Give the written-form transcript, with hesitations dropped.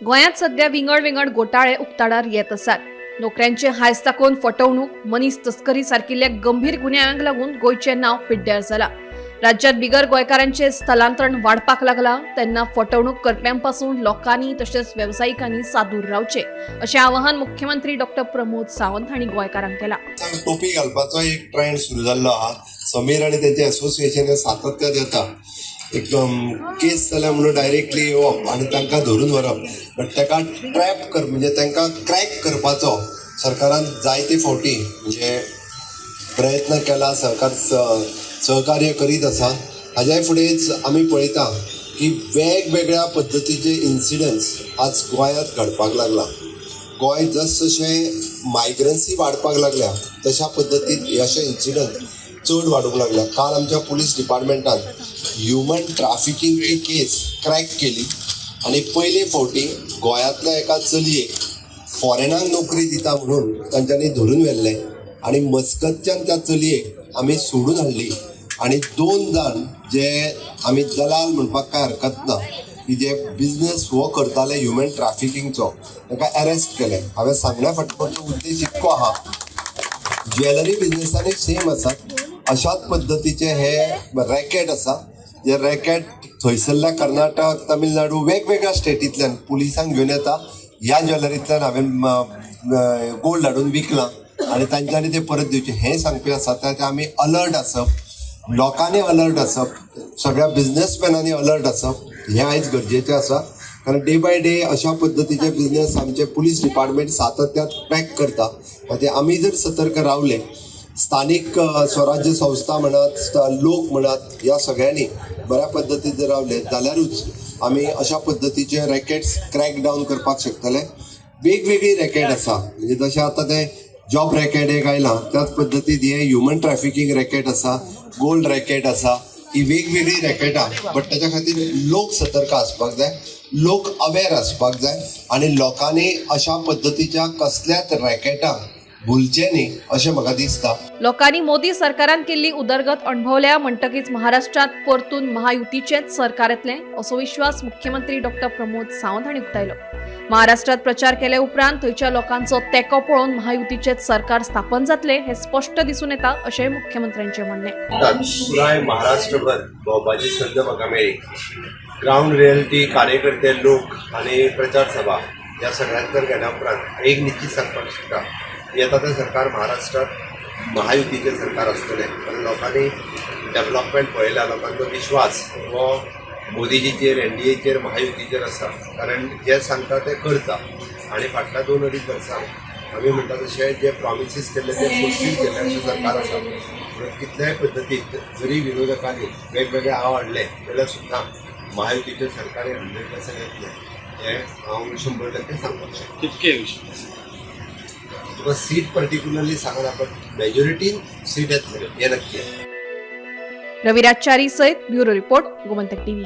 गोंयांत सध्या विंगड विंगड घोटाळे उक्ताडार येत आसात. नोकऱ्यांचे हांयस दाखोवन फटवणूक, मनीस तस्करी सारकिल्ल्या गंभीर गुन्यांवांक लागून गोंयचें नांव पिड्ड्यार जालां. राज्यांत बिगर गोंयकारांचें स्थलांतरण वाडपाक लागलां तेन्ना फटवणूक करप्यां पासून लोकांनी तशेंच वेवसायिकांनी सादूर रावचें अशें आवाहन मुख्यमंत्री डॉक्टर प्रमोद सावंत हांणी गोंयकारांक केलां. टोपी घालपाचो एक ट्रेंड सुरू जाल्लो आहा. समीर आनी तेंचे एसोसिएशन हे सातत्यात येता. एक केस जाल्या म्हणून डायरेक्टली येवप आनी तांकां धरून व्हरप, बट ताका ट्रॅप कर, म्हणजे तांकां क्रॅक करपाचो सरकारान जायते फावटी म्हणजे प्रयत्न केला. सरकार सहकार्य करीत आसा. हाज्याय फुडेंच आमी पळयता की वेगवेगळ्या पद्दतीचे इन्सिडंट्स आज गोंयांत घडपाक लागला. गोंय जस जशें मायग्रन्सी वाडपाक लागल्या, तशा पद्दतीन हे अशे इन्सिडंट चड वाडूंक लागल्या. काल आमच्या पुलीस डिपार्टमेंटान ह्युमन ट्राफिकींगची केस क्रॅक केली आनी पयले फावटी गोंयांतल्या एका चलयेक फॉरेनाक नोकरी दिता म्हणून तांच्यांनी धरून व्हेल्लें आनी मस्कतच्यान त्या चलयेक आमी सोडून हाडली. आनी दोन जाण जे आमी दलाल म्हणपाक कांय हरकत ना की जे बिजनेस हो करताले ह्युमन ट्राफिकींगचो, ताका अरेस्ट केले. हांवें सांगण्या फाटलो उद्देश इतको आहा, ज्वेलरी बिजनेसांनी सेम आसात. अशाच पद्दतीचे हे रॅकेट आसा, जे रॅकेट थंयसरल्या कर्नाटक, तमिळनाडू, वेगवेगळ्या स्टेटींतल्यान पुलिसांक घेवन येता. ह्या ज्वेलरींतल्यान हांवें गोल्ड हाडून विकलां आनी तांच्यांनी ते परत दिवचे हें सांगपी आसा. त्या आमी अलर्ट आसप, लोकांनी अलर्ट आसप, सगळ्या बिजनेसमॅनांनी अलर्ट आसप हें आयज गरजेचें आसा, कारण डे बाय डे अशा पद्दतीचे बिजनेस आमचे पुलीस डिपार्टमेंट सातत्यात ट्रॅक करता. ते आमी जर सतर्क रावले, स्थानीक स्वराज्य संस्था म्हणात, लोक म्हणात, ह्या सगळ्यांनी बऱ्या पद्दतीन जर रावले जाल्यारूच आमी अशा पद्दतीचे रॅकेट्स क्रॅक डावन करपाक शकतले. वेगवेगळी रॅकेट आसा, म्हणजे जशें आतां तें जॉब रॅकेट एक आयलां, त्याच पद्दतीन हें ह्युमन ट्रॅफिकींग रॅकेट आसा, गोल्ड रॅकेट आसा. ही वेगवेगळी रॅकेटां, बट ताच्या खातीर लोक सतर्क आसपाक जाय, लोक अवेर आसपाक जाय आनी लोकांनी अशा पद्दतीच्या कसल्याच रॅकेटांक भुलचें न्ही अशें म्हाका दिसता. लोकांनी मोदी सरकारान केल्ली उदरगत अणभवल्या म्हणटकीच महाराष्ट्रात परतून महायुतीचेच सरकार येतलें असो विश्वास मुख्यमंत्री डॉक्टर प्रमोद सावंत हांणी उक्तायलो. महाराष्ट्रात प्रचार केले उपरांत थंयच्या लोकांचो तेंको पळोवन महायुतीचेच सरकार स्थापन जातलें हें स्पश्ट दिसून येता अशें मुख्यमंत्र्यांचें म्हणणें. पुराय महाराष्ट्रभर भोंवपाची संद म्हाका मेळ्ळी. ग्रावंड रियलिटी, कार्यकर्ते, लोक आनी प्रचार सभा ह्या सगळ्यांतर गेल्या उपरांत एक निश्चित सांगपाक शकता, येता तें सरकार महाराष्ट्रात महायुतीचें सरकार आसतलें, कारण लोकांनी डेव्हलपमेंट पळयला. लोकांचो विश्वास हो मोदीजीचेर, एनडीएचेर, महायुतीचेर आसा, कारण जे सांगता ते करता आनी फाटल्या 2-2.5 वर्सां आमी म्हणटा तशें जे प्रॉमिसीस केल्ले ते फुलफील केल्ले अशें सरकार आसा. म्हणून कितल्याय पद्दतीत जरी विरोधकांनी वेगवेगळे आव हाडले जाल्यार सुद्दां महायुतीचें सरकार हें 100% येतलें हें हांव 100% सांगपाक शकता. कितके विश्वास? तुका सीट पर्टिक्युलरली सांगना, बट मेजॉरिटीन सीट येतलें हें नक्की. रविराज च्यारी सयत ब्युरो रिपोर्ट, गोमंतक टीव्ही.